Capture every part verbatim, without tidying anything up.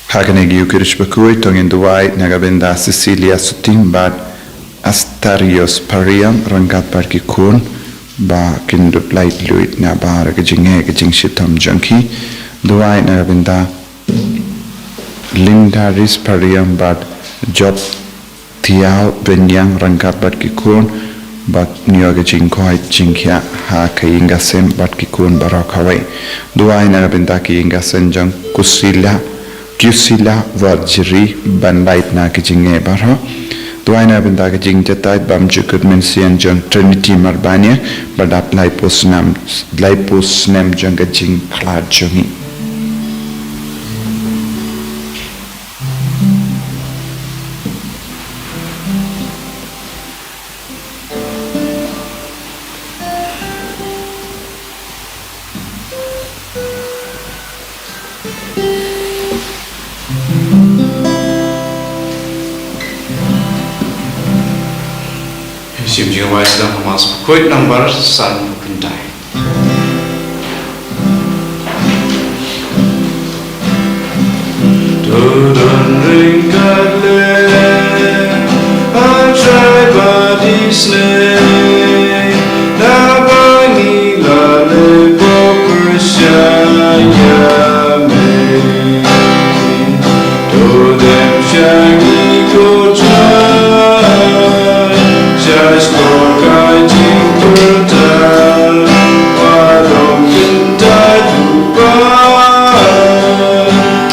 Ha kane ka Eucharist bakhuid to ngin duwai na ka bynta Cecilia Suting bad Astarios Pariang ryngkat bad ki khun ba kin dup lait luid na bar ka jingeh ka jingshitom jong ki. Duwai na ka bynta Linda Ris Pariang bad Job Thiaw Benyang ryngkat bad ki khun bad nyo ka jingkoit jingkhiah ha ka ïing ka sem bad ki khun baroh kawei. Duwai na ka bynta ka ïing ka sem jong Kusila, Kusila Warjri ban lait na ka jingeh baroh. Duwai na ka bynta ka jingjatait bymjukut mynsiem jong Trinity Marbania ba dap laiphew snem, laiphew snem jong ka jingkhlad jong ngi. Shim jingduwai sdang ha Mass bakhuid nambar sanphew khyndai. To don ryngkat lem, A Trai ba isynei, naba ngi la leh pop pyrshah ïa me. To dem sha ngi ko Trai, sha shnong ka jingpyrta, ba long kynta jubab,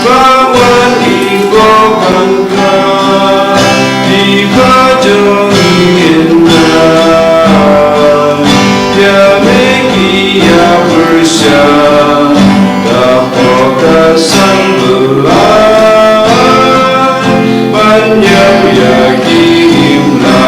ba wan ngi ko pang ka, ki ba jong ngi kynta. Ïa me ki ïa pyrshah, da pok da san bela, ban ïa ïa ki imla.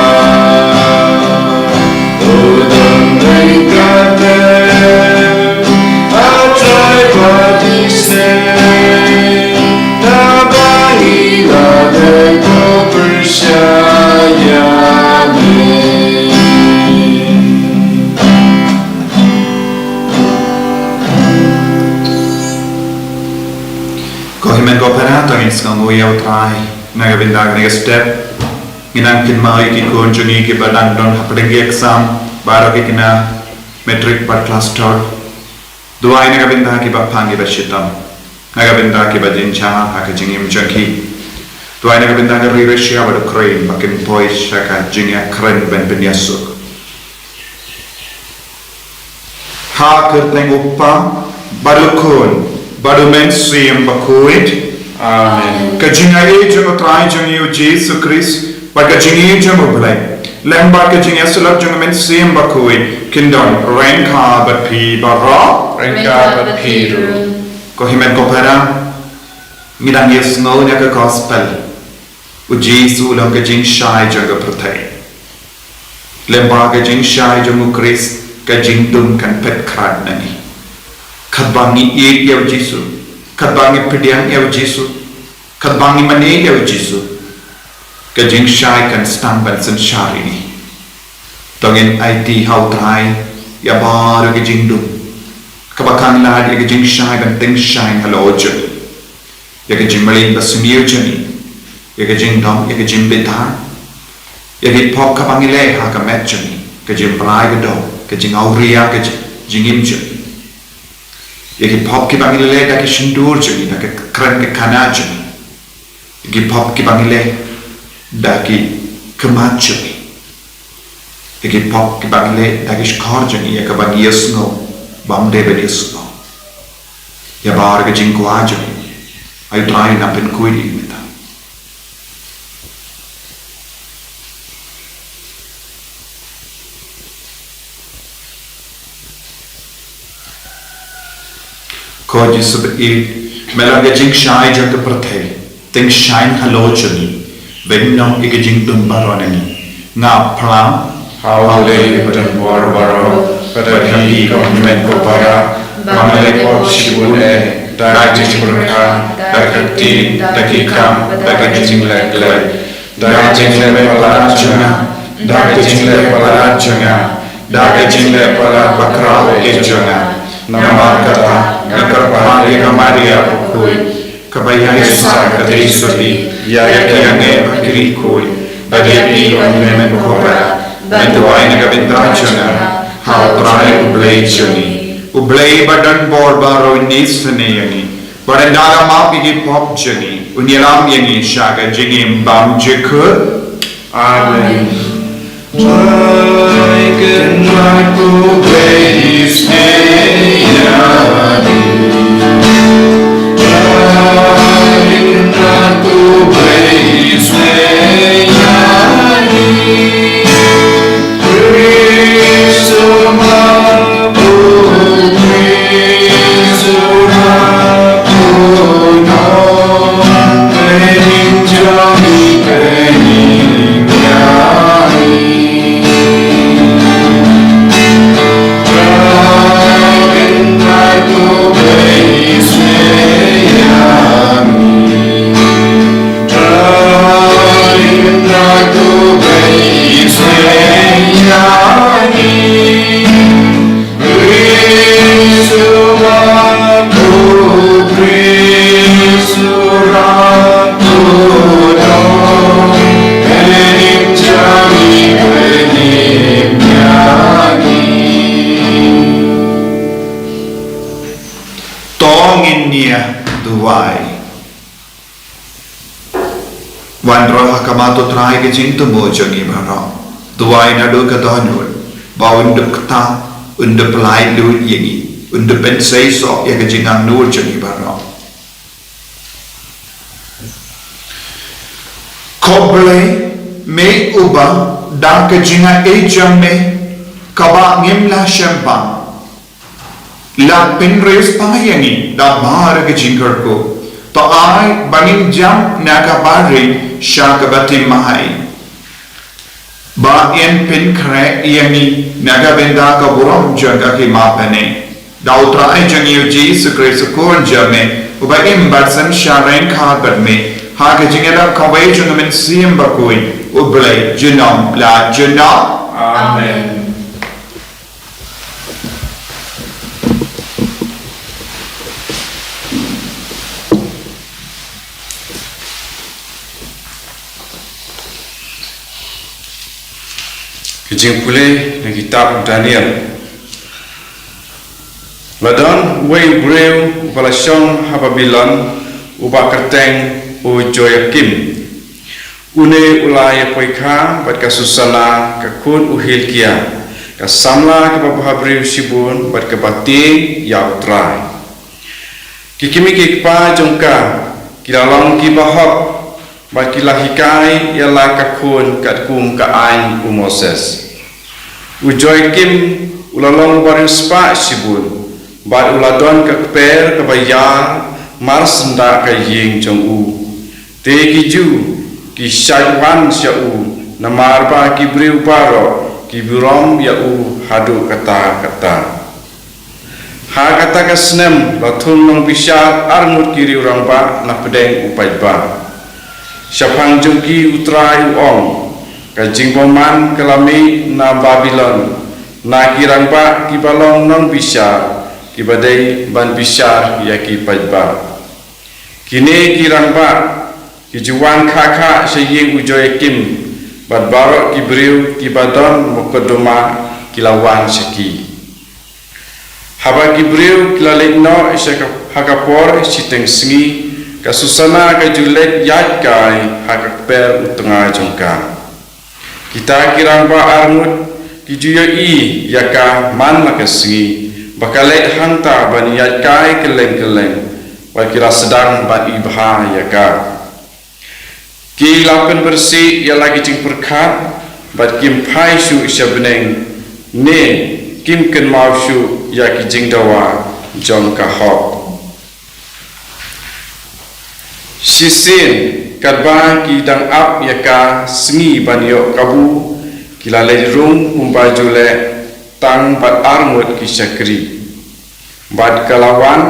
To don ryngkat lem, A Trai ba isynei, naba ngi la leh pop pyrshah ïa me. Ko hynmen ko para, to ngin sngewnguh ïa U Trai na ka bynta kane ka step. Ngin nang kynmaw ïa ki khun jong ngi kiba dang don hapdeng ki exam, baroh ki khynnah matric bad klas third. Duwai na ka bynta kiba pang kiba shitom, na ka bynta kiba jynjar ha ka jingim jong ki. Duwai na ka bynta ka ri Russia bad Ukraine ba kin poi sha ka jingïakren ban pynïasuk. Ha ka kyrteng U Kpa bad U Khun bad U Mynsiem Bakhuid. Amen. Ka jingaiei jong U Trai jong ngi U Jisu Khrist bad ka jingïeit jong U Blei lem bad ka jingïasyllok jong U Mynsiem Bakhuid kin don ryngkat bad phi baroh. Ryngkat bad phi ruh. Ko hynmen ko para, ngi dang ïohsngew ïa ka gospel. U Jisu u long ka jingshai jong ka pyrthei. Lem bad ka jingshai jong U Khrist ka jingdum kan phet khrat na ngi. Katba ngi ïeit ïa U Jisu, katba ngi pdiang ïa U Jisu, katba ngi mane ïa U Jisu, ka jingshai kan sdang ban synshar ïa ngi. To ngin aiti ha U Trai ïa baroh ki jingdum kaba khang lad ïa ka jingshai ban tyngshaiñ halor jong ngi. Ïa ka jingmlien ba sniew jong ngi, ïa ka jingdom, ïa ka jingbitar, ïa ki pop kaba ngi leh ha ka met jong ngi, ka jingbrai ka dom, ka jingawria ka jing, jingim jong ngi. Ïa ki pop kiba ngi leh da ki shyntur jong ngi, da ka kren ka khana jong ngi. Ïa ki pop kiba ngi leh da ki khmat jong ngi. Ïa ki pop kiba ngi leh da ki shkor jong ngi, ïa kaba ngi ïohsngew bym dei ban ïohsngew. Ïa baroh ka jingkwah jong ngi, ai U Trai, nang pynkhuid ïa ngi mynta. Ko Jisu ba ïeit, me long ka jingshai jong ka pyrthei, tyngshaiñ halor jong ngi, bad noh ïa ka jingdum baroh na ngi. Nga phla ha U Blei badonbor baroh, bad ha phi ko hynmen ko para, ba nga leh pop shibun eh, da ka jingpyrkhat, da ka ktien, da ki kam, da ka jingleh khlaiñ, da ka jingleh palat jong nga, da ka jingleh palat jong nga, da ka jingleh palat bakhraw eh jong nga. Namar kata nga kyrpad ïa ka Maria bakhuid, Kaba ïaisah ka dei shuh ïa ki angnud bad ki riewkhuid, bad ïa phi, ko hynmen ko para, ban duwai na ka bynta jong nga ha U Trai U Blei jong ngi. U Blei uba don bor baroh un isynei ïa ngi, bad un da ka map ïa ki pop jong ngi, un ïalam ïa ngi sha ka jingim bymjukut. Amen. Amen. Trai Kynrad, ko Blei, isynei ïa ngi. Trai Kynrad, ko Blei, isynei ïa ngi. Khrist uba pukri, Khrist uba pukri. To ngin ïa duwai. Wanrah ha khmat U Trai ka jingthmu jong ngi baroh. Duwai naduh ka dohnud, ba un da ktah, un da pyllait lut ïa ngi, un da pynseisoh ïa ka jingangnud jong ngi baroh. Ko Blei, me uba da ka jingaiei jong me kaba ngim lah shem bang, la pynriewspah ïa ngi da ka bor ka jingkyrkhu. To ai ba ngin jump na ka bari sha kaba tim mahai, ba yn pynkhreh ïa ngi na ka bynta ka burom jong ka khmat bneng. Da U Trai jong ngi U Jisu Khrist U Khun jong me, uba im bad seng sha ryngkat bad me ha ka jingïada kawei jong U Mynsiem Bakhuid, U Blei junom la junom. Amen. Ka jingpule na kitab Daniel. La don uwei u briew uba la shong ha Babilon, uba kyrteng u Joyakim. Une u la ïapoikha bad ka Susana, ka khun u Hilkia, ka samla kaba bhabriew shibun bad kaba tieng ïa U Trai. Ki kmie ki kpa jong ka ki la long kiba hok, bad ki la hikai ïa la ka khun katkum ka aiñ u Moses. U Joyakim u la long bariewspah shibun, bad u la don ka kper kaba ïar mar syndah ka ïing jong u. Te ki Jiw ki shait wan sha u namar ba ki briew baroh ki burom ïa u haduh katta katta. Ha kata ka snem la thung nongbishar arngut ki riew-rangbah na pdeng u paidbah. Shaphang jong ki U Trai u ong, ka jingbymman ka la mih na Babilon na ki rangbah kiba long nongbishar, kiba dei ban bishar ïa ki paidbah. Kine ki rangbah ki ju wan khah khah sha ïing u Joyakim, bad baroh ki briew kiba don mukotduma ki la wan sha ki. Haba ki briew ki la leit noh sha ka, ha ka por shiteng sngi, ka Susana ka ju leit ïaid kai ha ka kper u tnga jong ka. Kita ki rangbah arngut ki ju ïohi ïa ka man la ka sngi ba ka leit hangta ban ïaid kai kylleng kylleng, bad ki la sdang ban ibha ïa ka. Ki la pynpyrshah ïa la ki jingpyrkhat, bad kim phai shuh sha bneng, ne kim kynmaw shuh ïa ki jingdawa jong ka hok. Shisien katba ki dang ap ïa ka sngi ban ïoh kabu, ki la leit rung kumba ju leh tang bad arngut ki shakri. Bad ka la wan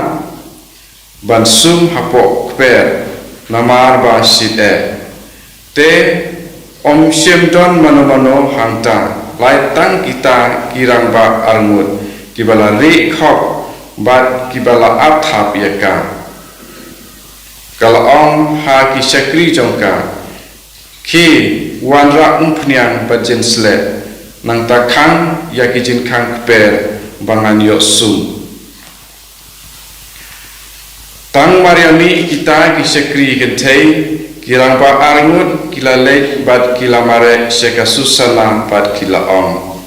ban sum hapoh kper namar ba shit eh. Te ym shym don mano mano hangta, lait tang kita ki rangbah arngut kiba la rieh khop bad kiba la ap thap ïa ka. Ka la ong ha ki shakri jong ka, khie, wanrah umphniang bad jynsleh, nangta khang ïa ki jingkhang kper ba ngan ïoh sum. Tang mar ïa mih kita ki shakri kynthei, ki rangbah arngut ki la leit bad ki la mareh sha ka Susana bad ki la ong,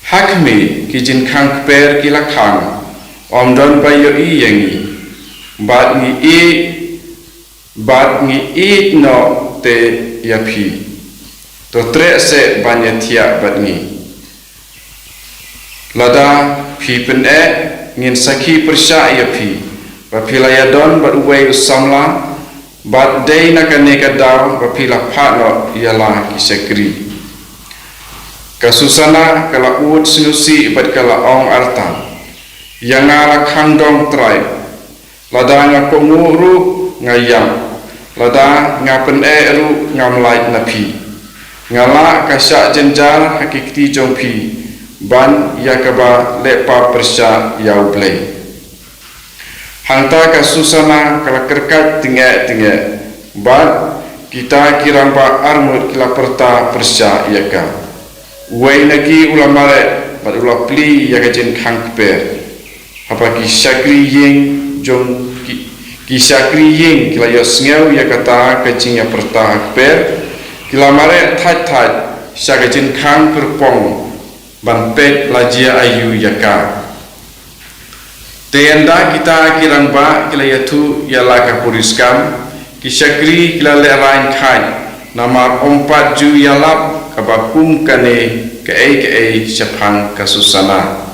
ha khmih, ki jingkhang kper ki la khang, ym don ba ïohi ïa ngi, bad ngi ïeh, bad ngi ïeit noh te ïa phi. To treh seh ban ïathiah bad ngi. Lada phi pyneh, ngin sakhi pyrshah ïa phi ba phi la ïadon bad uwei u samla, bad dei na kane ka daw ba phi la phah noh ïa la ki shakri. Ka Susana ka la ud sngewsih bad ka la ong artat, ïa nga la khang dong, Trai. Lada nga kohnguh ruh nga ïap, lada nga pyneh ruh ngam lait na phi. Nga lah ka shah jynjar ha ki kti jong phi, ban ïa kaba leh pap pyrshah ïa U Blei. Hangta ka Susana ka la kyrkhat tyngeh tyngeh, bad kita ki rangbah arngut ki la pyrta pyrshah ïa ka. Uwei na ki u la mareh bad u la plie ïa ka jingkhang kper. Haba ki shakri ïing jong ki, ki shakri ïing ki la ïohsngew ïa kata ka jingïapyrta kper, ki la mareh thait thait sha ka jingkhang kyrpong ban peit la jia aïu ïa ka. Te ynda kita ki rangbah ki la ïathuh ïa la ka puriskam, ki shakri ki la lehraiñ khaid, namar ym pat ju ïalap kaba kum kane kaei kaei shaphang ka Susana.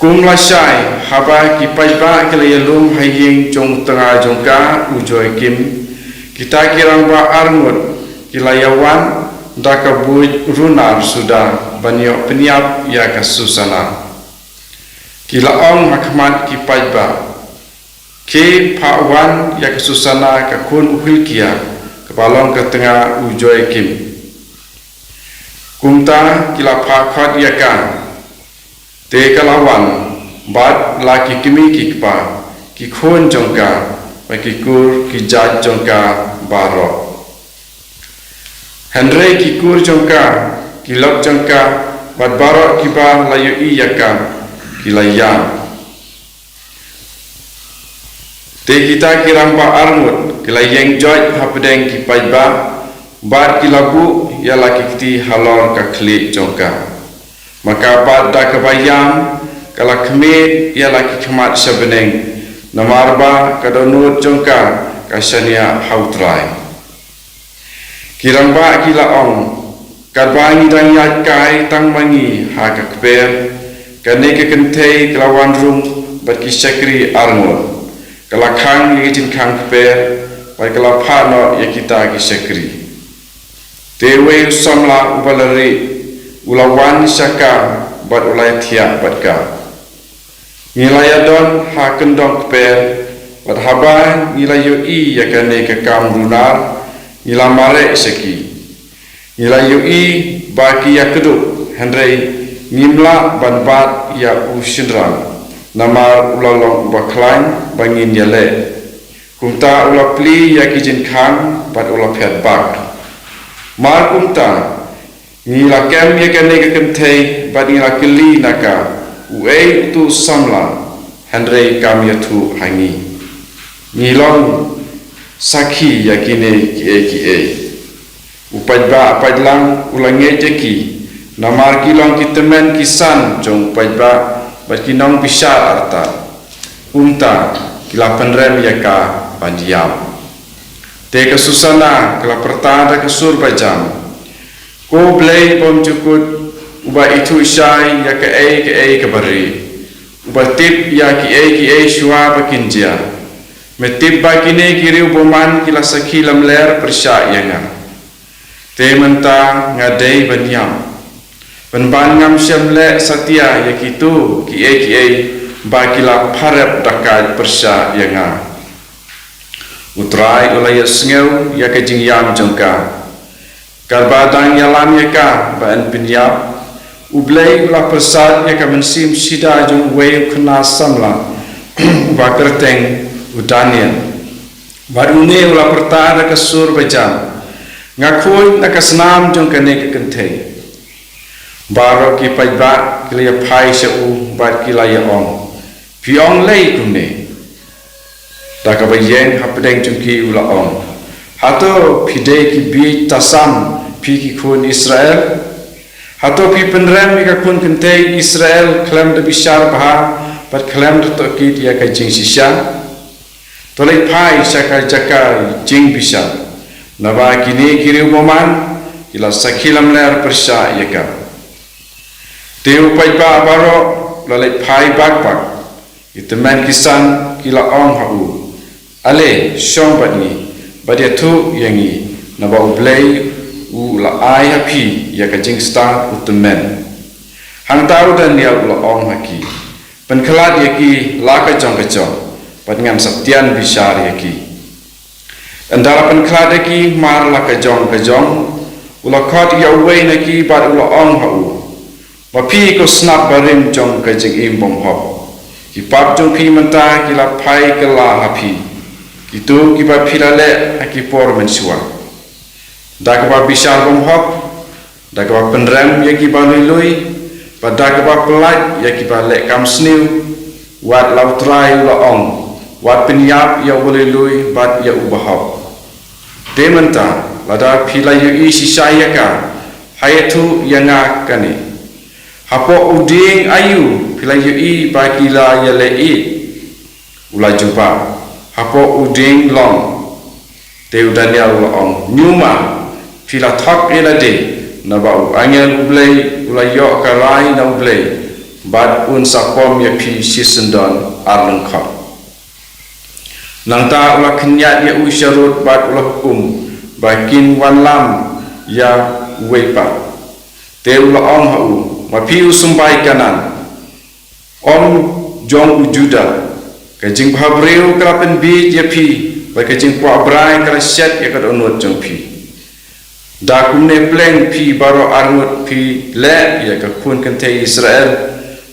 Kum lashai, haba ki paidbah ki la ïalum ha ïing jong u tnga jong ka u Joakim, kita ki rangbah arngut ki la ïawan da ka buit runar suda ban ïoh pynïap ïa ka Susana. Ki la ong ha khmat ki paidbah, khie phah wan ïa ka Susana ka khun u Hilkia, kaba long ka tnga u Joakim. Kumta ki la phah khot ïa ka. Te ka la wan bad la ki kmie ki kpa, ki khun jong ka, bad ki kur ki jait jong ka baroh. Hynrei ki kur jong ka, ki lok jong ka, bad baroh kiba la ïohi ïa ka, ki la ïam. Te kita ki rangbah arngut ki la ïeng joit hapdeng ki paidbah, bad ki la buh ïa la ki kti halor ka khlieh jong ka. Ma ka pat da kaba ïam, ka la khmih ïa la ki khmat sha bneng, namar ba ka dohnud jong ka ka shaniah ha U Trai. Ki rangbah ki la ong, katba ngi dang ïaid kai tang ma ngi ha ka kper, kane ka kynthei ka la wan rung bad ki shakri arngut, ka la khang ïa ki jingkhang kper, bad ka la phah noh ïa kita ki shakri. Te uwei u samla uba la rieh u la wan sha ka bad u la ïathiah bad ka. Ngi la ïadon ha kyndong kper, bad haba ngi la ïohi ïa kane ka kam runar, ngi la mareh sha ki. Ngi la ïohi ba ki ïakdup, hynrei ngim lah ban bat ïa u shynrang, namar u la long uba khlaiñ ba ngin ïaleh. Kumta u la plie ïa ki jingkhang bad u la phet bak. Mar kumta, ngi la kem ïa kane ka kynthei bad ngi la kylli na ka, uei utu u samla, hynrei kam ïathuh ha ngi. Ngi long sakhi ïa kine kiei kiei. U paidbah paidlang u la ngeit ïa ki, namar ki long ki tymmen ki san jong u paidbah bad ki nongbishar artat. Kumta ki la pynrem ïa ka ban ïam. Te ka Susana ka la pyrta da ka sur ba jam, Ko Blei bymjukut, uba ithuh shai ïa kaei kaei kaba rieh, uba tip ïa kiei kiei shuwa ba kin jia, me tip ba kine ki riew bymman ki la sakhi lamler pyrshah ïa nga. Te mynta nga dei ban ïam, pynban ngam shym leh satia ïa kito kiei kiei ba ki la pharep dakait pyrshah ïa nga. U Trai u la ïohsngew ïa ka jingïam jong ka. Katba dang ïalam ïa ka ba yn pynïap, U Blei u la pyrsad ïa ka mynsiem shida jong uwei u khynnah samla uba kyrteng U Daniel, bad une u la pyrta da ka sur ba jam, nga khuid na ka snam jong kane ka kynthei. Baroh ki paidbah ki la ïa phai sha u bad ki la ïa ong, phi ong lei kumne? Da kaba ïeng hapdeng jong ki u la ong, hato phi dei ki bieit tasam, phi ki khun Israel? Hato phi pynrem ïa ka khun kynthei Israel khlem da bishar bha bad khlem da tohkit ïa ka jingshisha? To leit phai sha ka jaka jingbishar, naba kine ki riew bymman ki la sakhi lamler pyrshah ïa ka. Te u paidbah baroh la leit phai bak bak. Ki tymmen ki san ki la ong ha u, ale, shong bad ngi bad ïathuh ïa ngi, naba U Blei u la ai ha phi ïa ka jingstad u tymmen. Hangta u Daniel u la ong ha ki, pynkhlad ïa ki la ka jong ka jong, bad ngan sa tian bishar ïa ki. Ynda la pynkhlad ïa ki mar la ka jong ka jong, u la khot ïa uwei na ki bad u la ong ha u, ma phi ko snap barim jong ka jingim bymhok, ki pap jong phi mynta ki la phai kylla ha phi, kito kiba phi la leh ha ki por mynshuwa. Da kaba bishar bymhok, da kaba pynrem ïa kiba lui lui, bad da kaba pyllait ïa kiba leh kam sniew, wat la U Trai u la ong, wat pynïap ïa uba lui lui bad ïa uba hok. Te mynta, lada phi la ïohi shisha ïa ka, ha ïathuh ïa nga kane, hapoh u dieng aïu phi la ïohi ba ki la ïaleh ïeit? U la jubab, hapoh u dieng long. Te u Daniel u la ong, ñiuma, phi la thok ïa lade, naba u angel U Blei u la ïoh ka rai na U Blei, bad un sa pom ïa phi shisyndon ar lyngkhot. Nangta u la khynñiat ïa u sharud bad u la hukum ba kin wanlam ïa uwei pat. Te u la ong ha u, ma phi u symbai Kanaan, ym jong u Juda, ka jingbhabriew ka la pynbieit ïa phi, bad ka jingkwah brai ka la shet ïa ka dohnud jong phi. Da kumne pleng phi baroh arngut phi leh ïa ka khun kynthei Israel,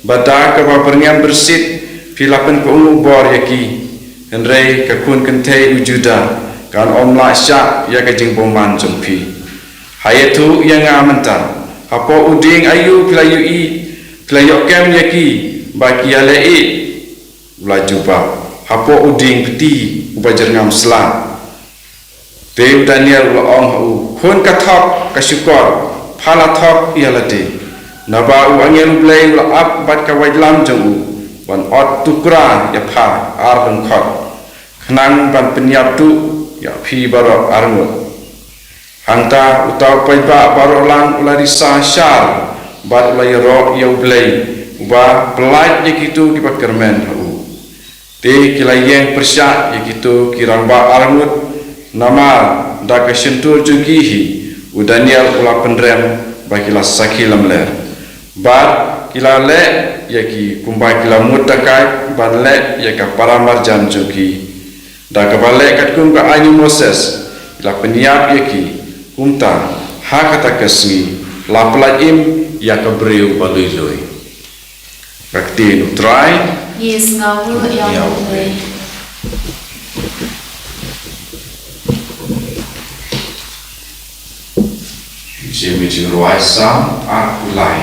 bad da kaba byrngem byrsit phi la pynkohnguh bor ïa ki. Hynrei ka khun kynthei u Juda kan ym lah shah ïa ka jingbymman jong phi. Ha ïathuh ïa nga mynta, hapoh u dieng aïu phi la ïohi, phi la ïoh kem ïa ki ba ki ïaleh ïeit? U la jubab, hapoh u dieng kti uba jyrngam sla. Te u Daniel u la ong ha u, khun ka thok ka shukor, pha la thok ïa lade, naba u angel U Blei u la ap bad ka waitlam jong u ban ot tukra ïa pha ar lyngkhot, khnang ban pynïap duh ïa phi baroh arngut. Hangta uta u paidbah baroh lang u la risa shar bad u la ïaroh ïa U Blei, uba pyllait ïa kito kiba kyrmen ha u. Te ki la ïeng pyrshah ïa kito ki rangbah arngut, namar da ka shyntur jong ki hi u Daniel u la pynrem ba ki la sakhi lamler. Bad ki la leh ïa ki kumba ki la mut da ka ban leh ïa ka para marjan jong ki. Da kaba leh katkum ka aiñ u Moses, ki la pynïap ïa ki, kumta ha kata ka sngi la pyllait im ïa ka briew ba lui lui. Ka ktien U Trai. Ngi sngewnguh ïa U Blei. Jingim, jingrwai Salm arphew lai.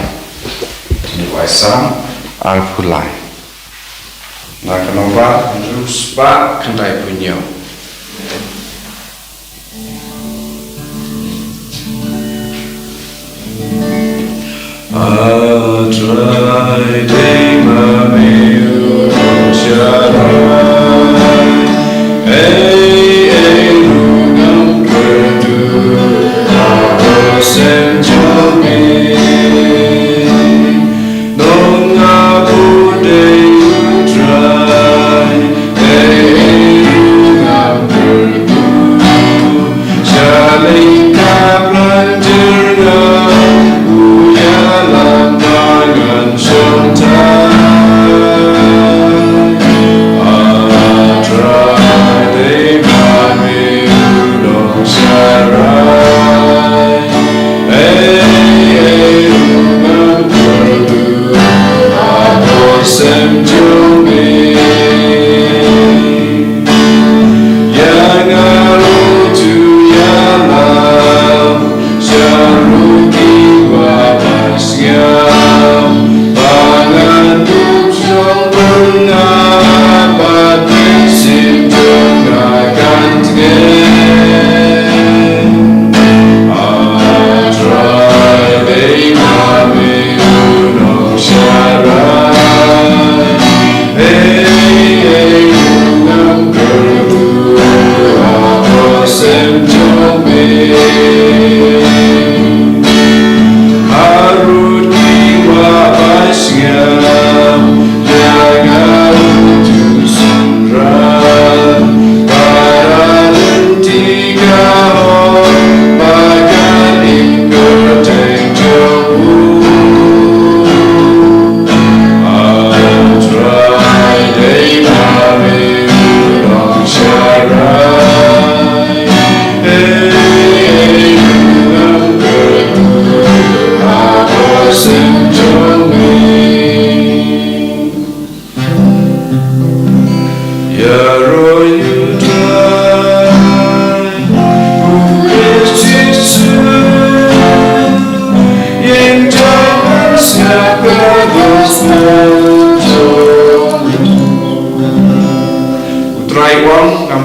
Jingrwai Salm arphew lai. Na ka nombar hynriew spah khyndai phew hynñiew. A Trai, dei ma me u nongshakri. Ei ei ruh ngam kyrduh ha u sem jong me. Nong nga bun dei u Trai, ei ei ruh ngam kyrduh. Sha lynga ka plan jong nga, u ïalam ba ngan shong tang.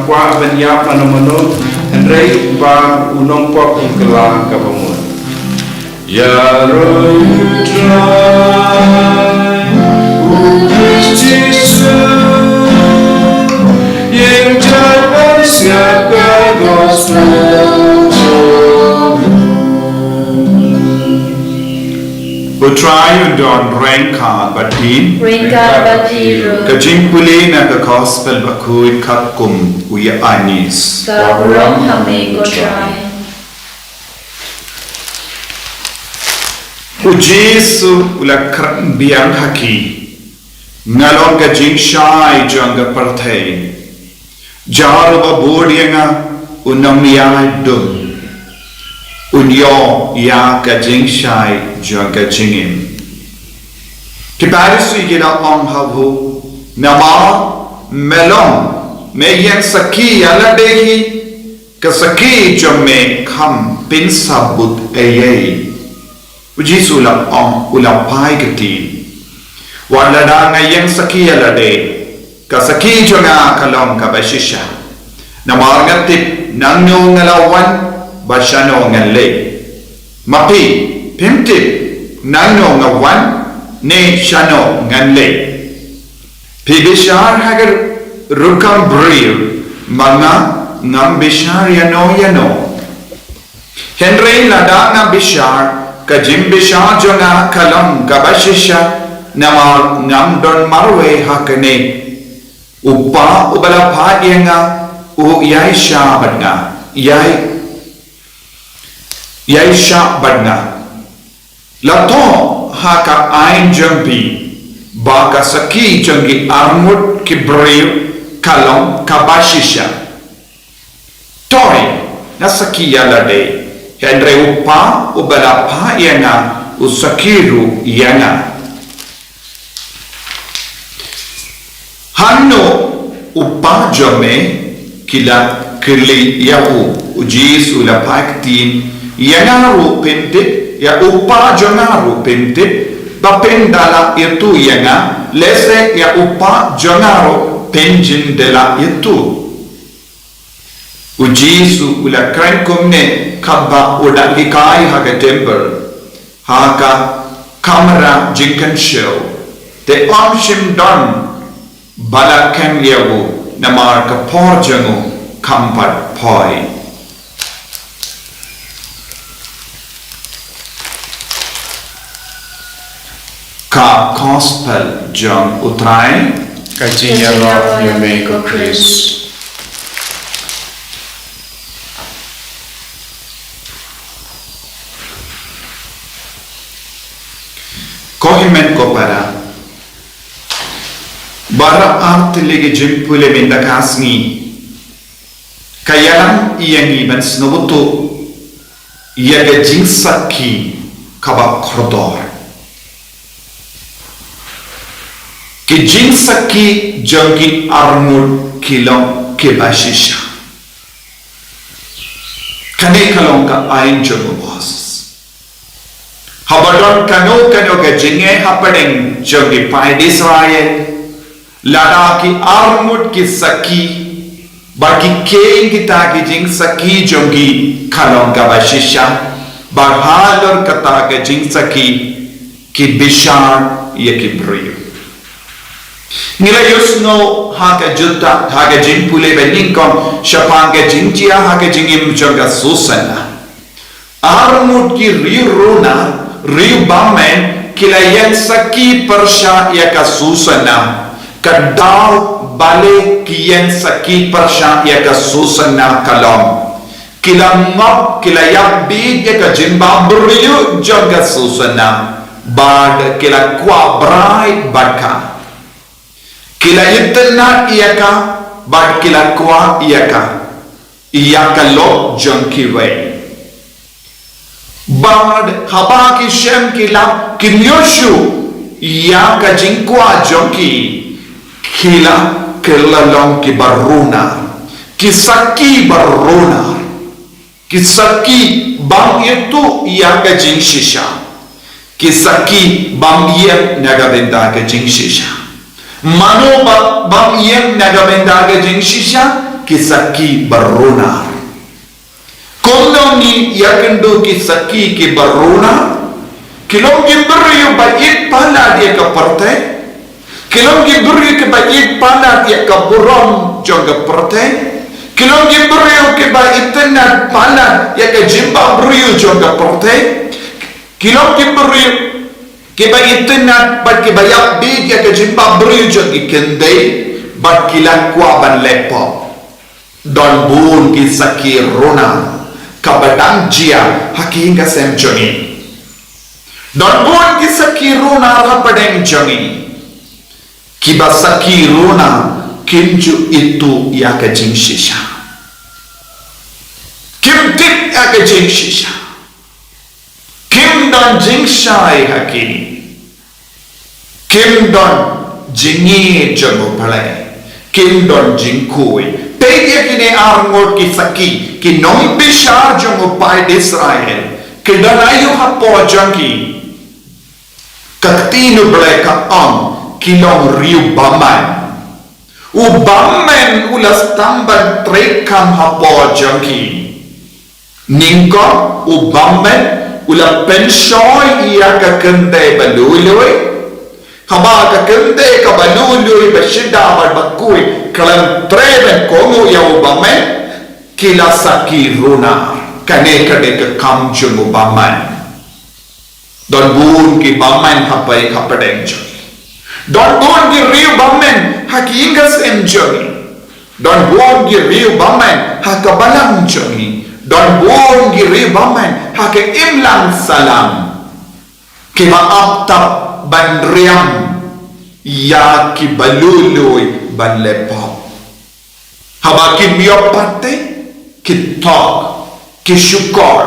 kwah ban ïap mano mano, hynrei ba u nongpop un kylla kaba mut. Ïaroh U Trai, U Khrist Jisu, ïeng jait ban siat ka gospel jong U. U Trai un don ryngkat bad phi. Ryngkat bad phi ruh. Ka jingpule na ka gospel bakhuid katkum u Ïoannis. Ka burom ha me ko Trai. U Jisu u la kren biang ha ki. Nga long ka jingshai jong ka pyrthei. Jar uba bud ïa nga, u nongïaid dum un ïoh ïa ka jingshai jong ka jingim. Ki Pharisi ki la ong ha u, namar me long me ïeng sakhi ïa lade hi, ka sakhi jong me kam pynsabut ei ei. U Jisu u la ong, u la phai ktien. Wat lada nga ïeng sakhi ïa lade, ka sakhi jong nga ka long kaba shisha. Namar nga tip naano nga la wan bad shano ngan leit. Ma phi, phim tip naano nga wan ne shano ngan leit. Phi bishar ha ka rukom briew, ma nga ngam bishar ïano ïano. Hynrei lada nga bishar, ka jingbishar jong nga ka long kaba shisha, namar ngam don marwei ha kane. U Kpa uba la phah ïa nga u ïaishah bad nga, ïai, ïaishah bad nga. La thoh ha ka aiñ jong phi ba ka sakhi jong ki arngut ki briew ka long kaba shisha. Toi, nga sakhi ïa lade, hynrei u Kpa uba la phah ïa nga u sakhi ruh ïa nga. Hangno u Kpa jong me? Ki la kylli ïa u. U Jisu u la phai ktien, ïa nga ruh phin tip, ïa u Kpa jong nga ruh phin tip. Ba phin da lah ïathuh ïa nga, lehse ïa u Kpa jong nga ruh phin jin da lah ïathuh. U Jisu u la kren kumne katba u dang hikai ha ka templ, ha ka kamra jingkynshew. Te ym shym don ba la kem ïa u, namar ka por jong u kam pat poi. Ka Gospel jong U Trai. Ka jingïaroh ïa me ko Khrist. Ko hynmen ko para, baroh artylli ki jingpule mynta ka sngi ka ïalam ïa ngi ban sngewthuh ïa ka jingsakhi kaba kordor. Ki jingsakhi jong ki arngut ki long kiba shisha. Kane ka long ka aiñ jong u Moses. Haba don kano kano ka jingeh hapdeng jong ki paid Israel, lada ki arngut ki sakhi, bad ki kheiñ kita ki jingsakhi jong ki ka long kaba shisha, bad halor kata ka jingsakhi ki bishar ïa ki briew. Ngi la ïohsngew ha ka juda, ha ka jingpule ba nyngkong shaphang ka jingjia ha ka jingim jong ka Susannah. Arngut ki riew runar, riew bymmen, ki la ïeng sakhi pyrshah ïa ka Susannah. Ka daw balei ki ïeng sakhi pyrshah ïa ka Susannah ka long, ki la ngop, ki la ïap bieit ïa ka jingbabriew jong ka Susannah, bad ki la kwah brai bad ka. Ki la itynnad ïa ka, bad ki la kwah ïa ka, ïa ka lok jong kiwei. Bad haba ki shem ki lap, kim ïoh shuh ïa ka jingkwah jong ki, ki la kylla long kiba runar, ki sakhi ba runar. Ki sakhi bym ïathuh ïa ka jingshisha. Ki sakhi bym ïeng na ka bynta ka jingshisha. Mano ba bym ïeng na ka bynta ka jingshisha? ki sakhi ba runar. Kumno ngi ïakynduh ki sakhi ki ba runar? Ki long ki briew ba ïeit palat ïa ka pyrthei. Ki long ki briew ki ba ïeit palat ïa ka burom jong ka pyrthei. Ki long ki briew ki ba itynnad palat ïa ka jingbah briew jong ka pyrthei. Ki long ki briew ki ba itynnad bad ki ba ïap bit ïa ka jingbah briew jong ki kyndei, bad ki la kwah ban leh pop. Don bun ki sakhi runar ka ba dang jia ha ki ïing ki sem jong ngi. Don bun ki sakhi runar ha pdeng jong ngi. Ki ba sakhi runar kim ju ithuh ïa ka jingshisha. Kim tip ïa ka jingshisha. Kim don jingshai ha ki. Kim don jingïeit jong U Blei. Kim don jingkhuid. Peit ïa kine ar ngut ki sakhi, ki nongbishar jong u paid Israel. Ki don aïu hapoh jong ki? Ka ktien U Blei ka ong ki long riew bymman. U bymman u la sdang ban treikam hapoh jong ki. Nyngkong u bymman u la pynshoi ïa ka kyndei ba lui lui. Haba ka kyndei ka ba lui lui ba shida bad ba khuid ka la trei ban kohnguh ïa u bymman, ki la sakhi runar. Kane ka dei ka kam jong u bymman. Don bun ki bymman ha pdeng, ha pdeng jong ngi. Don bun ki riew bymman ha ki ïing ki sem jong ngi. Don bun ki riew bymman ha ka balang jong ngi. Don bun ki riew bymman ha ka imlang sahlang. Ki ba ap tap ban riam ïa ki ba lui lui ban leh pop. Haba kim ïoh pat te, ki thok, ki shukor,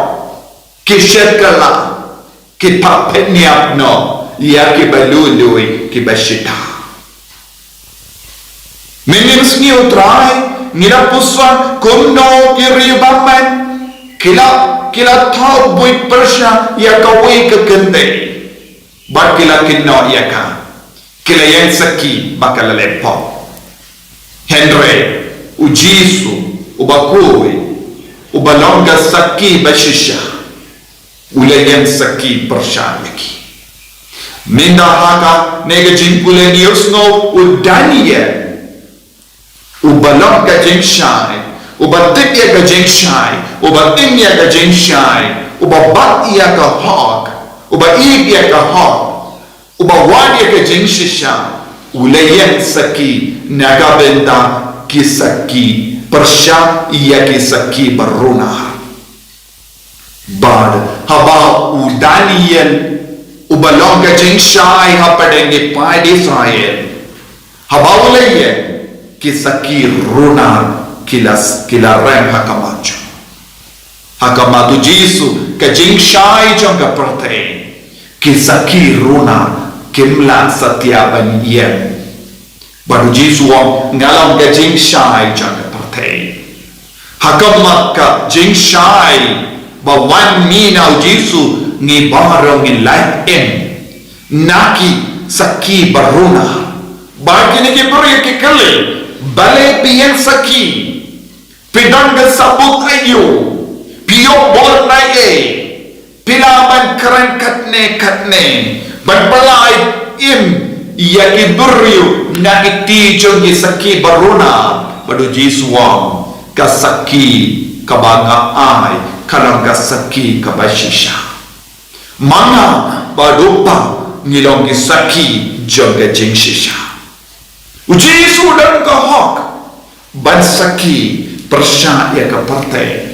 ki shet kylla, ki pynïap noh ïa ki ba lui lui, ki ba shida. Mynnin sngi U Trai, ngi la puson kumno ki riew bymman ki la, ki la thaw buit pyrshah ïa kawei ka kyndei. Bad ki la kynnoh ïa ka. Ki la ïeng sakhi ba ka la leh pop. Hynrei U Jisu, u ba khuid, u ba long ka sakhi ba shisha, u la ïeng sakhi pyrshah ïa ki. Mynta ha kane ka jingpule ngi ïohsngew u Daniel, u ba long ka jingshai, u ba tip ïa ka jingshai, u ba im ïa ka jingshai, u ba bat ïa ka hok, u ba ïeit ïa ka hok, u ba wad ïa ka jingshisha, u la ïeng sakhi na ka bynta ki sakhi pyrshah ïa ki sakhi ba runar. Bad haba u Daniel, u ba long ka jingshai ha pdeng ki paid Israel, haba u la ïeng, ki sakhi runar ki la, ki la rem ha khmat jong, ha khmat U Jisu, ka jingshai jong ka pyrthei. Ki sakhi runar kim lah satia ban ïeng. Bad U Jisu u ong, nga long ka jingshai jong ka pyrthei. Ha khmat ka jingshai ba wan mih na U Jisu, ngi baroh ngin lait im na ki sakhi ba runar. Bad kine ki briew ki kylli, balei phi ïeng sakhi? Phi don ka sabut aïu? Phi ïoh bor na ei? Phi lah ban kren katne katne ban pyllait im ïa ki briew na ki kti jong ki sakhi ba runar. Bad U Jisu u ong, ka sakhi kaba nga ai ka long ka sakhi kaba shisha. Ma nga bad U Kpa ngi long ki sakhi jong ka jingshisha. U Jisu u don ka hok ban sakhi pyrshah ïa ka pyrthei.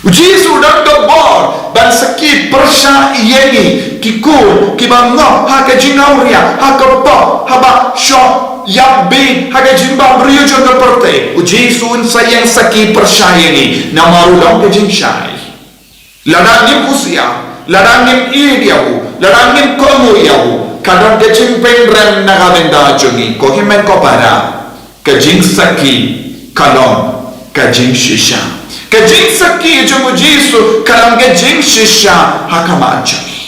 U Jisu u don ka bor ban sakhi pyrshah ïa ngi ki khun ki ba ngop ha ka jingawria, ha ka pop, haba shoh ïap bit ha ka jingbah briew jong ka pyrthei. U Jisu un sa ïeng sakhi pyrshah ïa ngi namar u long ka jingshai. Lada ngim husiar, lada ngim ïeit ïa u, lada ngim kohnguh ïa u, ka don ka jingpynrem na ka bynta jong ngi. Ko hynmen ko para, ka jingsakhi ka long ka jingshisha. Ka jingsakhi jong U Jisu ka long ka jingshisha ha khmat jong ngi.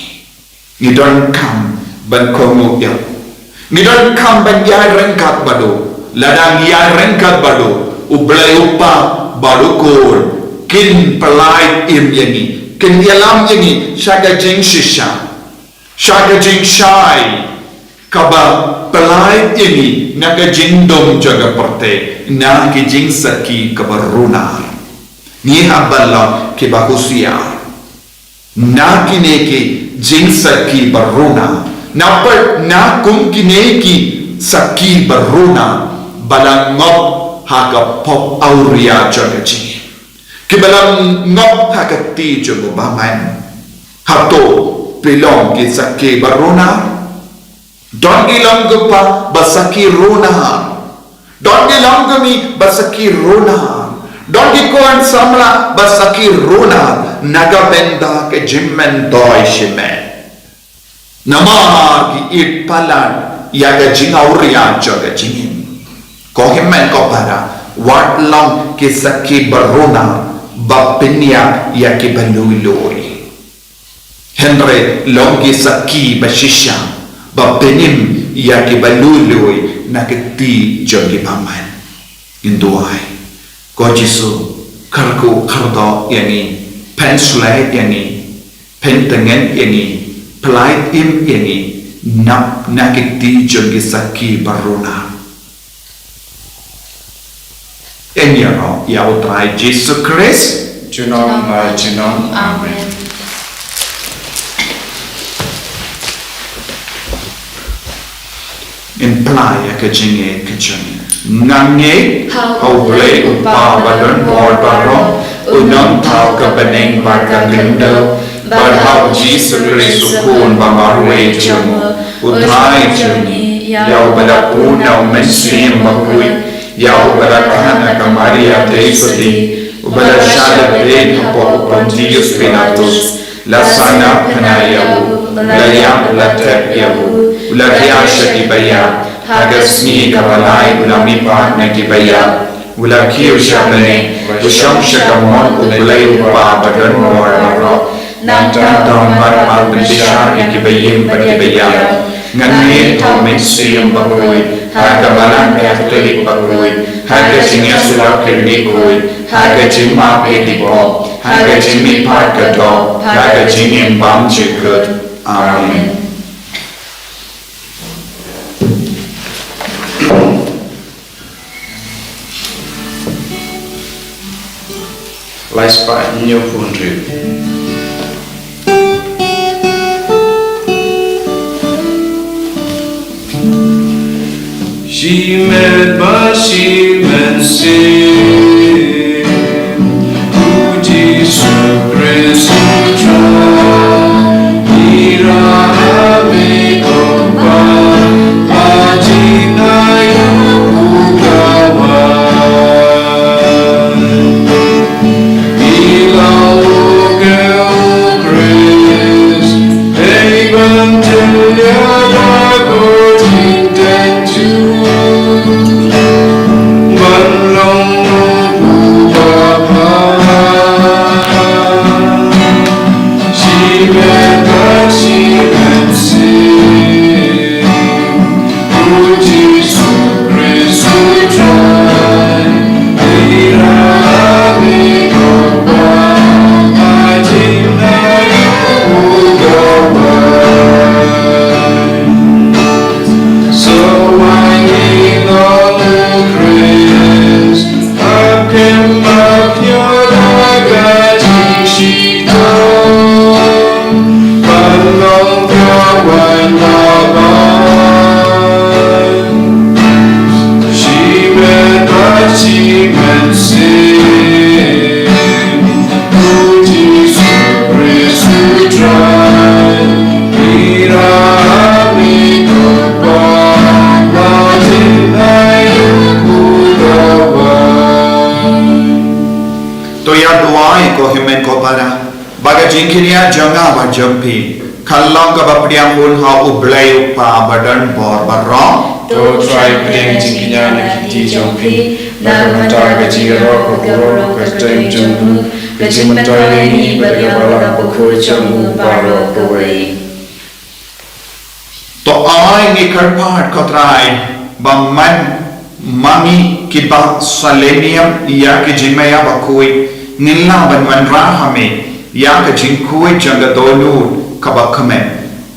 Ngi donkam ban kohnguh ïa u. Ngi donkam ban ïaid ryngkat bad u. Lada ngi ïaid ryngkat bad u, U Blei u Kpa bad u Khun kin pyllait im ïa ngi, kin ïalam ïa ngi sha ka jingshisha, sha ka jingshai kaba pyllait ïa ngi na ka jingdum jong ka pyrthei, na ki jingsakhi kiba runar. Ngi hap ban long kiba husiar na kine ki jingsakhi ba runar, na pat na kum kine ki sakhi ba runar ba la ngop ha ka pop awria jong ka jingim, kiba la ngop ha ka kti jong u bymman. Hato phi long ki sakhi ba runar? Don ki longkpa ba sakhi runar. Don ki longkmie ba sakhi runar. Don ki khun samla ba sakhi runar na ka bynta ka jingmyntoi shimet. Namar ki ïeit palat ïa ka jingawria jong ka jingim. Ko hynmen ko para, wat long ki sakhi ba runar ba pynïap ïa kiba lui lui. Hynrei long ki sakhi ba shisha ba pynim ïa kiba lui lui na ka kti jong ki bymman. Ngin duwai. Ko Jisu, kyrkhu kyrdoh ïa ngi, pynshlei ïa ngi, pyntngen ïa ngi, pyllait im ïa ngi na, na ka kti jong ki sakhi ba runar. Ïaroh ïa U Trai Jisu Khrist. Junom la junom. Amen. Ngin plie ïa ka jingngeit ka jong ngi. Nga ngeit ha U Blei U Kpa badonbor baroh, U Nongthaw ka bneng bad ka khyndew, bad ha U Jisu Khrist U Khun ba marwei jong U Trai jong ngi, ïa uba la pun na U Mynsiem Bakhuid, ïa uba la kha na ka Maria Theisotti, uba la shah leit hapoh u Pontius Pilatus, la sahnarphna ïa u, la ïap, la thep ïa u, u la thiah sha kiba ïap, ha ka sngi kaba lai u la mihpat na kiba ïap, u la kiew sha bneng, u shong sha kamon U Blei U Kpa badonbor baroh. Nangta un wan ban pynbishar ïa kiba im bad kiba ïap. Nga ngeit ha U Mynsiem Bakhuid, ha ka Balang Katholik bakhuid, ha ka jingïasyllok kyrkhu, ha ka jingmap ïa ki pop, ha ka jingmihpat ka doh, ha ka jingim bymjukut. Amen. Lai spah hynñiewphew hynriew. Shimet bad shi mynsiem, U Jisu Khrist U Trai, ïrap ïa me ko Kpa, ha jingaiñ U Kawei. Ïa la u Khrist, hei ban jylliew da ka jingtynjuh, ban long u babha. Shimet bad shi mynsiem, U Jisu Khrist U Trai, ïrap ïa me ko Kpa, ha jingaiñ U Kawei. Sa wan ngin long U Khrist, hap kem hap ïoh da ka jingshitom, ban long ka waiñ baban. Shimet bad shi mynsiem, U Jisu Khrist U Trai, ïrap ïa me ko Kpa, ha jingaiñ U Kawei. To ïa duwai ko hynmen ko para, ba ka jingkyrkhu jong nga bad jong phi kan long kaba pdiang hun ha U Blei U Kpa badonbor baroh. To Trai pdiang jingkyrkhu na ki kti jong phi, na ka bynta ka jingïaroh ka burom ka kyrteng jong U, ka jingmyntoi ïa ngi bad ïa U Balang Bakhuid jong U baroh kawei. To ai ngi kyrpad ko Trai, ba man Ma ngi kiba sa leh niam ïa ki jingmaïa bakhuid, ngin lah ban wanrah ha me ïa ka jingkhuid jong ka dohnud kaba kmen,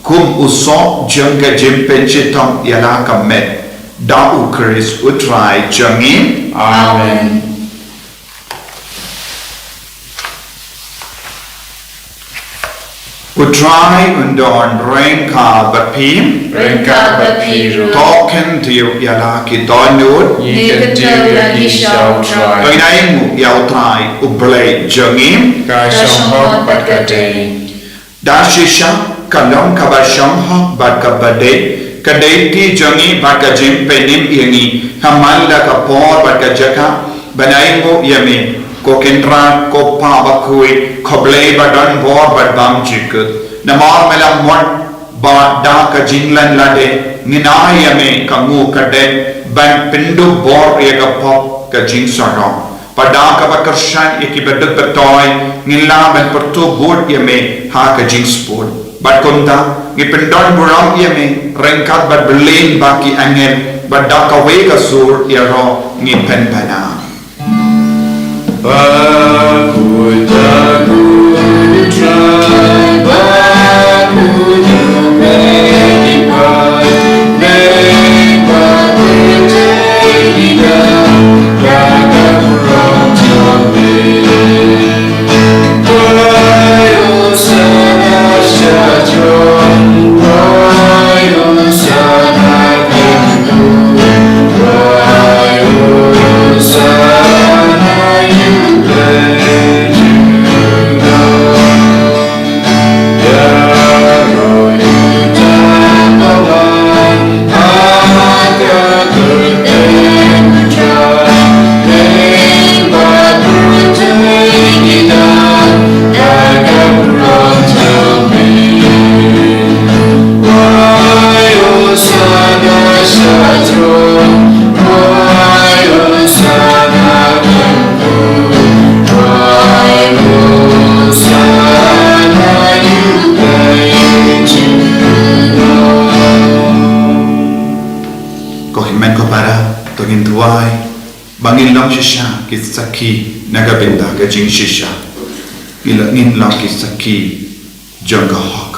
kum u soh jong ka jingpynshitom ïa la ka met, da U Khrist U Trai jong ngi. Amen. U Trai un don ryngkat bad phi. Ryngkat bad phi ruh. To khyndiat ïa la ki dohnud. Ngi kyntiew ïa ki sha U Trai. To ngin ainguh ïa U Trai U Blei jong ngi. Ka shong hok bad ka dei. Da shisha ka long kaba shong hok bad kaba dei, ka dei ki jong ngi bad ka jingpynim ïa ngi ha man la ka por bad ka jaka ban ainguh ïa me, ko Kynrad, ko Pa bakhuid, ko Blei ba don bor bad bymjukut. Namar me la mut ba da ka jinglan lade ngin ai ïa me ka nguh ka dep ban pynduh bor ïa ka pop ka jingsarong. Bad da kaba kyrshan ïa kiba duk ba toi ngin lah ban pyrtuh bud ïa me ha ka jingsput. Bad kumta ngi pyndon burom ïa me ryngkat bad bylliñ bad ki angel, bad da kawei ka sur ïaroh ngi pynpaw. Ko hynmen ko para, to ngin duwai ba ngin long shisha ki sakhi na ka bynta ka jingshisha. Ngin long, ngin long ki sakhi jong ka hok,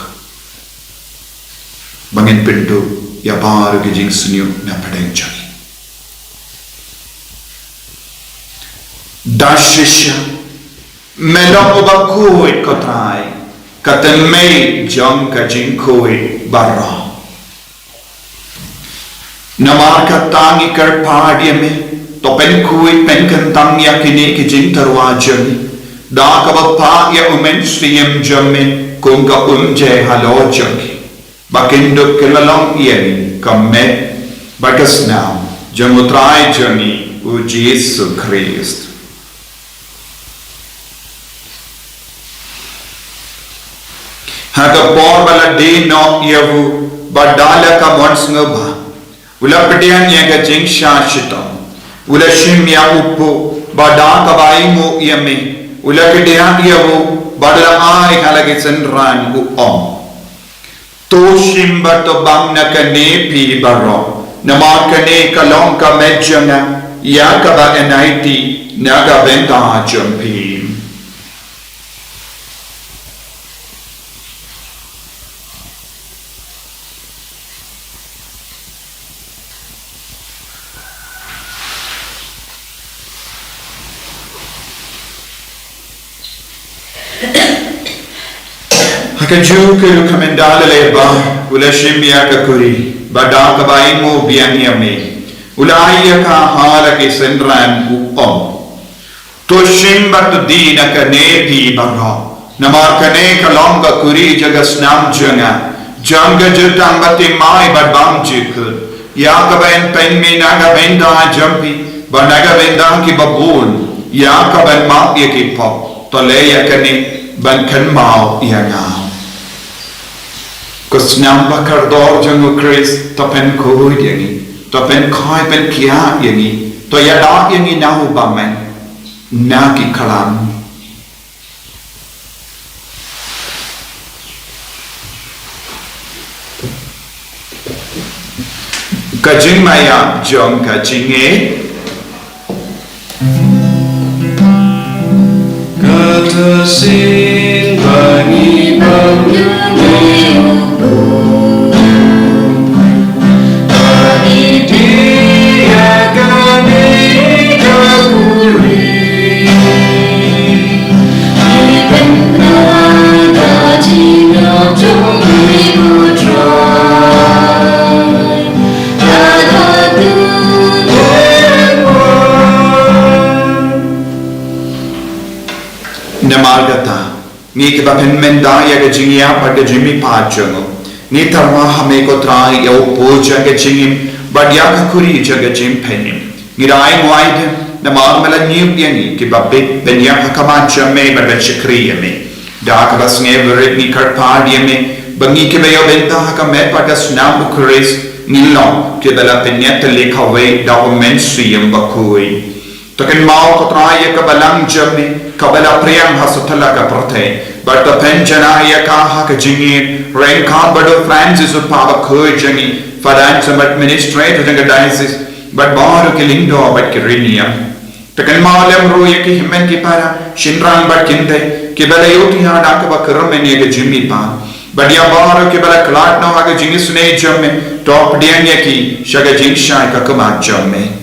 ba ngin pynduh ïa baroh ki jingsniew na pdeng jong ngi. Da shisha me long uba khuid, ko Trai, ka tynmei jong ka jingkhuid baroh. Namar kata ngi kyrpad ïa me, to pynkhuid pynkyntang ïa kine ki jingtyrwa jong ngi da kaba phah ïa U Mynsiem jong me kum ka umjai halor jong ngi, ba kin dup ki la long ïa ngi ka met bad ka snam jong U Trai jong ngi U Jisu Khrist. Ha ka por ba la die noh ïa u, bad da la ka mon sngewbha u la pdiang ïa ka jingshah shitom, u la shim ïa u puh, bad da kaba ainguh ïa me u la kdiah ïa u, bad la ai ha la ki synran, u ong: To shim bad to bam na kane phi baroh, namar kane ka long ka met jong nga ïa kaba yn aiti na ka bynta jong phi. Ha kajuh ka rukom ynda la leh bha, u la shim ïa ka kuri, bad da kaba ainguh biang ïa me u la ai ïa ka ha la ki synran, u ong: To shim bad to die na kane phi baroh, namar kane ka long ka kuri jong ka snam jong nga, jong ka jutang bathymmai bad bymjukut, ïa kaba yn pynmih na ka bynta jong phi bad na ka bynta kiba bun, ïa kaban map ïa ki pop. To leh ïa kane ban kynmaw ïa nga. Ko snam ba kordor jong U Khrist, to pynkhuid ïa ngi, to pynkhuid pynkhiah ïa ngi, to ïada ïa ngi na u bymman na ki khlam. Ka jingmaïa jong ka jingngeit. Kata sien ba ngi bam ïa u Blei, ba ngi die ïa kane ka khuri. Namar kata, ngi kiba pynmynta ïa ka jingïap bad ka jingmihpat jong u, ngi tyrwa ha me ko Trai ïa u pud jong ka jingim bad ïa ka khuri jong ka jingpynim. Ngi da ai nguai de namar me la ñiuh ïa ngi kiba bit ban ïap ha khmat jong me bad ban shakri ïa me. Da kaba sngewrit ngi kyrpad ïa me ba ngi kiba ïoh bynta ha ka met bad ka snam u Khrist ngin long kiba la pynïatylli kawei da u Mynsiem Bakhuid. To kynmaw ko Trai ïa ka balang jong me kaba la phriang ha satlak ka pyrthei bad to pynjanai ïa ka ha ka jingim ryngkat bad u Francis u Papa Bakhuid jong ngi, Father Anselm administrator jong ka diocese, bad baroh ki lyngdoh bad ki riewniam. To kynmaw lem ruh ïa ki hynmen ki para, shynrang bad kynthei kiba la ïohthiah da kaba kyrmen ïa ka jingmihpat, bad ïa baroh kiba la khlad noh ha ka jingisynei jong me, to pdiang ïa ki sha ka jingshai ka khmat jong me.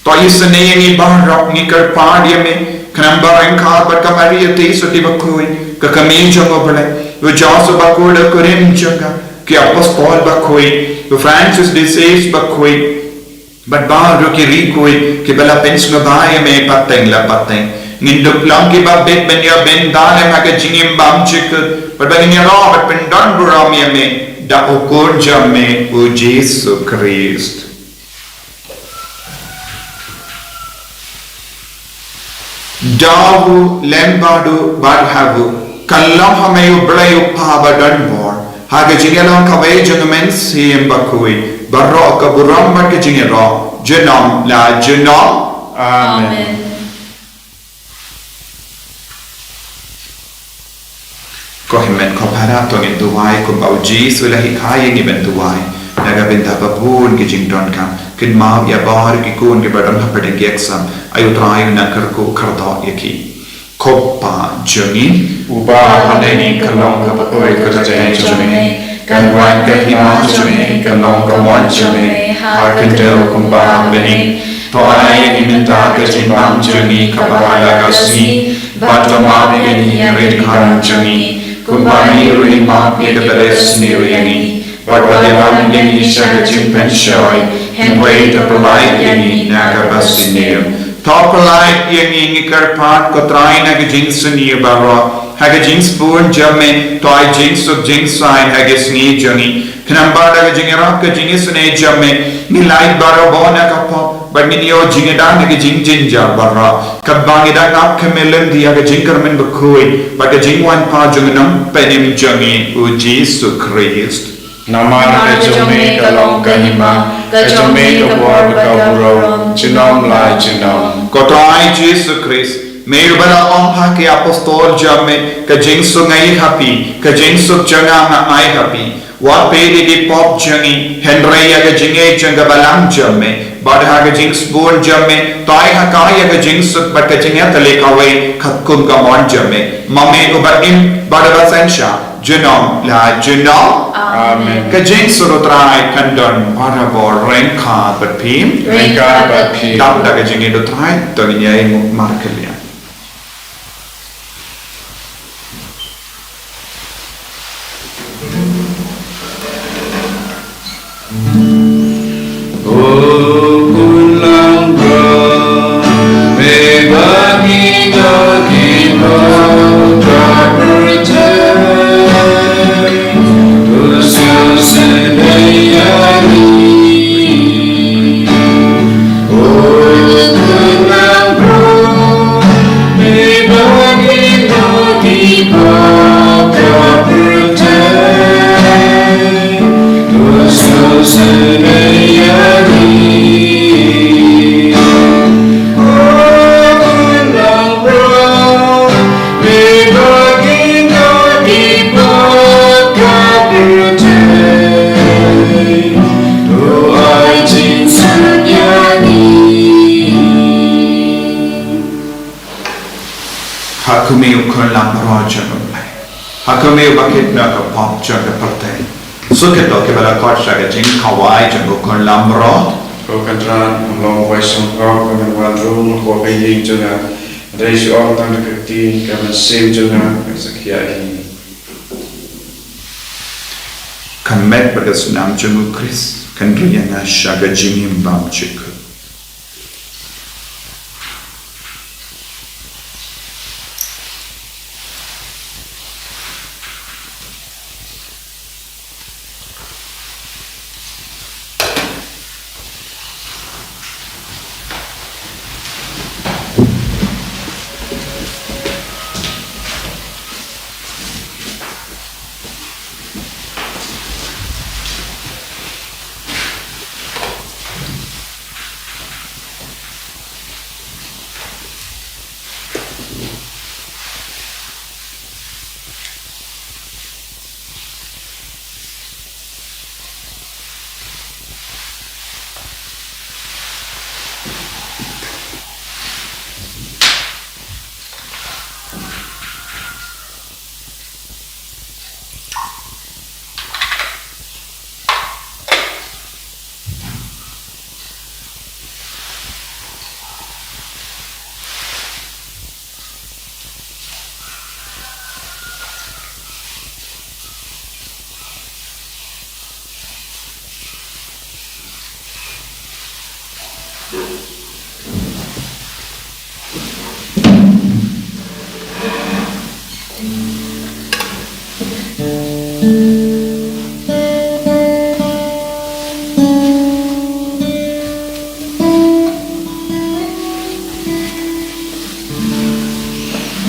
To isynei ïa ngi baroh, ngi kyrpad ïa me, khnang ba ryngkat bad ka Maria Theisotti Bakhuid, ka kmie jong u Blei, u Joseph Bakhuid u kurim jong ka, ki apostol bakhuid, u Francis de Sales Bakhuid, bad baroh ki riewkhuid kiba la pynsngewbha ïa me pateng la pateng, ngin dup long kiba bit ban ïoh bynta lem ha ka jingim bymjukut, bad ba ngin ïaroh bad pyndonburom ïa me da u Khun jong me u Jisu Khrist. Da u lem bad u bad ha u, kan long ha me u Blei u Kpa badonbor, ha ka jingïalong kawei jong u Mynsiem Bakhuid, baroh ka burom bad ka jingïaroh junom la junom. Amen. Amen. Ko hynmen ko para, to ngin duwai kumba u Jisu u la hikai ïa ngi ban duwai. Na ka bynta ba bun ki jingdonkam, kynmaw ïa baroh ki khun kiba don hapdeng ki exam, ai u Trai un nang kyrkhu kyrdoh ïa ki. Ko Kpa jong ngi uba ha bneng, ka long kaba khuid ka kyrteng jong me. Kan wan ka hima jong me, kan long ka mon jong me ha ka khyndew kumba ha bneng. To ai ïa ngi mynta ka jingbam jong ngi kaba ar la ka sngi, bad to map ïa ngi ki riewkhuid jong ngi, kumba ngi ruh ngi map ïa kita kiba sniew ïa ngi. Bad wat ïalam ïa ngi sha ka jingpynshoi, hynrei to pyllait ïa ngi na kaba sniew. To pyllait ïa ngi, ngi kyrpad ko Trai, na ka jingsniew baroh, ha ka jingsbun jong me to ai jingsuk jingsaiñ ha ka sngi jong ngi. Khnang ba da ka jingïarap ka jingisynei jong me, ngin lait baroh bor na ka pop, bad ngin ïoh jingïada na ka jingjynjar baroh, katba ngi dang ap kyrmen lynti ha ka jingkyrmen bakhuid bad ka jingwan pat jong u Nongpynim jong ngi u Jisu Khrist. Namar ka jong me ka long ka hima, ka jong me ka bor bad ka burom, junom la junom. Ko Trai Jisu Khrist, me uba la ong ha ki apostol jong me, ka jingsuk nga ai ha phi, ka jingsuk jong nga nga ai ha phi. Wat peit ïa ki pop jong ngi, hynrei ïa ka jingngeit jong ka balang jong me. Bad ha ka jingsbun jong me, to ai ha ka ïa ka jingsuk bad ka jingïatylli kawei katkum ka mon jong me. Ma me uba im bad uba synshar junom la junom. Amen. Ka jingsuk u Trai kan don barabor ryngkat bad phi. Ryngkat bad phi. Dap da ka jingngeit u Trai, to ngin ïa ïeng markylliang. Ha khmih, ba kit na ka pop jong ka pyrthei. Suk ïa kito kiba la khot sha ka jingkhawai jong u khun lamroh. Ko Kynrad, ym long uwei shuh, ko ba ngan wan rung hapoh ka ïing jong nga. Hynrei shu ong tang da ka ktien ka mynsiem jong nga kan sa khia ïa ngi. Ka met bad ka snam jong u Khrist kan ri ïa nga sha ka jingim bymjukut.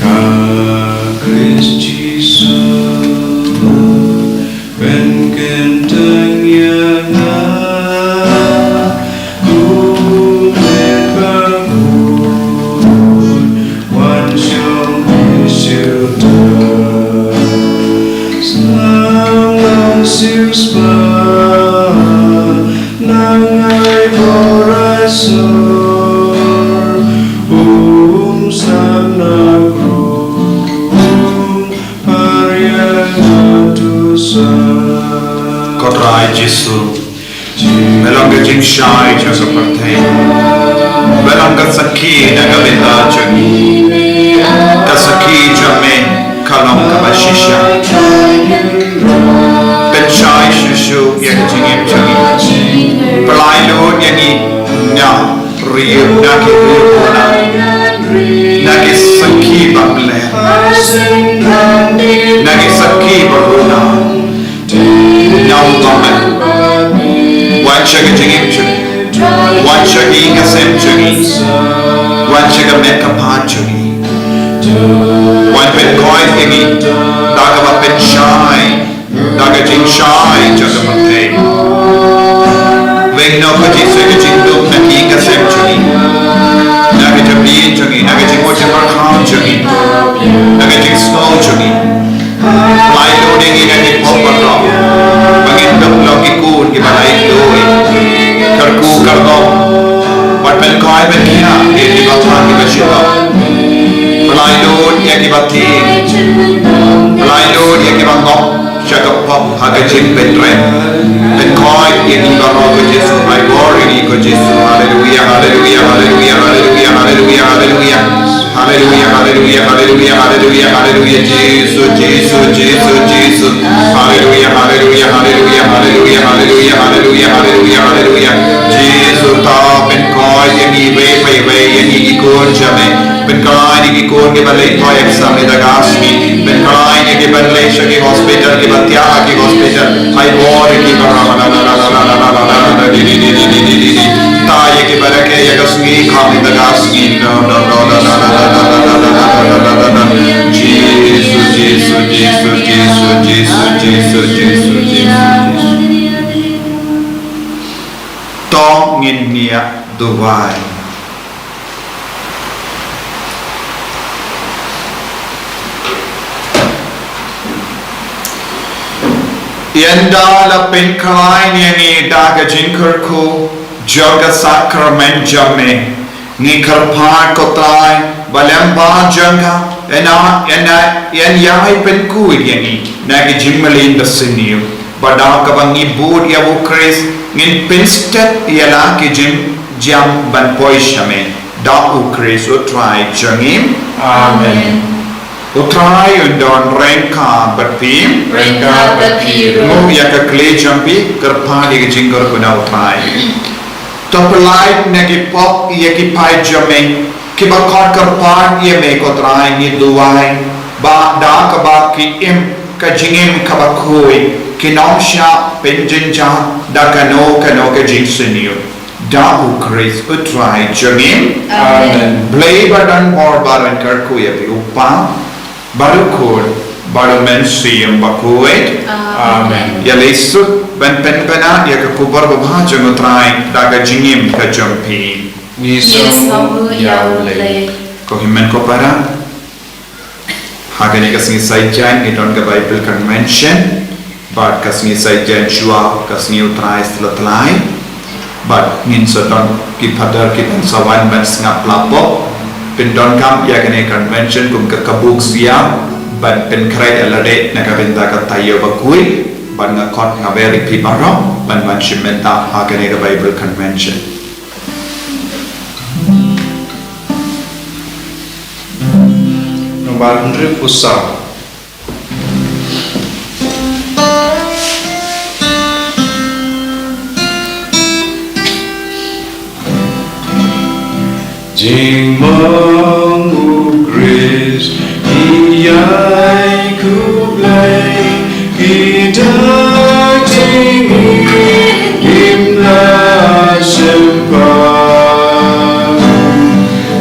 Ka Khrist Jisu pynkyntang ïa nga, u met ba khuid wan shong phi shuh. Sa long siew spah nang ai bor ai sor, um sam na krum par ïa nga tu sa. Ko Trai Jisu, me long ka jingshai jong ka pyrthei. Me long ka sakhi na ka bynta jong ngi. Ka sakhi jong me ka long kaba shisha. Pynshai shuh shuh ïa ka jingim jong ngi. Pynlait lut ïa ngi na ri, na ki ri, na, na ki sakhi ba ler, na ki sakhi ba lar. Nang wan, wan sha ka jingim jong ngi, wan sha ka ïing ka sem jong ngi, wan sha ka met ka phad jong ngi. Wan pynkoit ïa ngi da kaba pynshai da ka jingshai jong ka pyrthei. Weng noh ko Jisu ka jingduk na ka ïing ka sem jong ngi, na ka jingim jong ngi, na ka jingmut jingpyrkhat jong ngi, na ka jingsngew jong ngi. Pynlait lut ïa ngi na ki pop baroh ba ngin duk long ki khun kiba lait lut, kyrkhu kyrdoh, bad pynkoit pynkhiah ïa kiba bha kiba shitom. Pynlait lut ïa kiba thieng, pynlait lut ïa kiba ngop sha ka pop ha ka jingpynrem. Pynkoit ïa ngi baroh ko Jisu, ai bor ïa ngi ko Jisu. Haleluia, haleluia, haleluia, haleluia, haleluia, haleluia. Haleluia, haleluia, haleluia, haleluia, haleluia. Jisu, Jisu, Jisu, Jisu. Haleluia, haleluia, haleluia, haleluia, haleluia, haleluia, haleluia, haleluia. Jisu, to pynkoit ïa ngi iwei pa iwei, ïa ngi ki khun jong me. Pynkoit ïa ki khun kiba leit poi exam ïa ka sngi. Pynkoit ïa kiba leit sha ki hospital, kiba thiah ha ki hospital. Ai bor ïa ki baroh. Tah ïa kiba rakhe ïa ka sngi, kham ïa ka sngi. Jisu, Jisu, Jisu, Jisu. To ngin ïa duwai. Ynda la pynkhlaiñ ïa ngi da ka jingkyrkhu jong ka sakramen jong me, ngi kyrpad ko Trai ba lyngba jong ka Ïa na, ïa na, ïa na ïa pynkuid ïa ngi na ki jingmlien basniew, ba da kaba ngi bud ïa u Khrist ngin pynstet ïa la ki jingjam ban poi sha me. Da u Khrist u Trai jong ngi. Amen. U Trai un don ryngkat bad phi. Ryngkat bad phi ruh. Nguh ïa ka kli jong phi, kyrpad ïa ka jingkyrkhu na u Trai. To pyllait na ki pop ïa ki paid jong me, kiba khot kyrpad ïa me ko Trai, ngi duwai ba da kaba ki im ka jingim kaba khuid, kin ym shah pynjynjar da kano kano ka jingsniew. Da u Khrist u Trai jong ngi. Amen. Blei ba don bor baroh un kyrkhu ïa phi, u Kpa bad u Khun bad u Mynsiem Bakhuid. Amen. Ïa leit suk ban pynpaw ïa ka khubor babha jong u Trai da ka jingim ka jong phi. Ngi sngewbha ïa u Blei. Ko hynmen ko para, ha kane ka sngi Saitjaiñ ngi don ka Bible Convention, bad ka sngi Saitjaiñ shuwa ka sngi u Trai Slem Tlai. Bad ngin sa don ki phadar ki ban sa wan ban sngap la pop. Pyndonkam ïa kane convention kum ka kabuk sia ban pynkhreh ïa lade na ka bynta ka taïew bakhuid, bad nga khot nga wer ïa phi baroh ban wan shimet ha kane ka Bible Convention. Nombar hynriewphew saw. Jingmong u Khrist, ïa u Blei, ki da jingim la shemphang.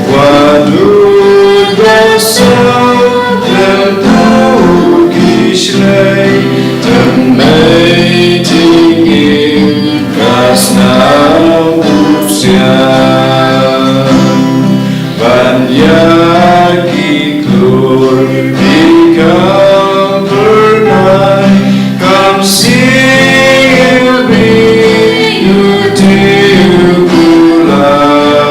Wat nud ba saw lem tau ki shlei, tang mei jingim ka snam u siang. Ban ïa ki klur phi kham pyrnai, kham siew beiñ u dei u kular.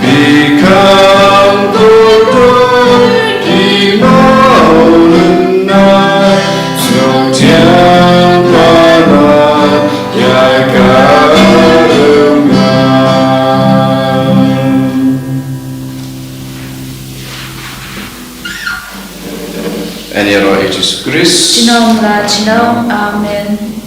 Phi kham kordor ki mawlynnai, sngewthiang palat ïa ka ryngan. Yn ïaroh ïa u Jisu Khrist. Junom la junom. Amen.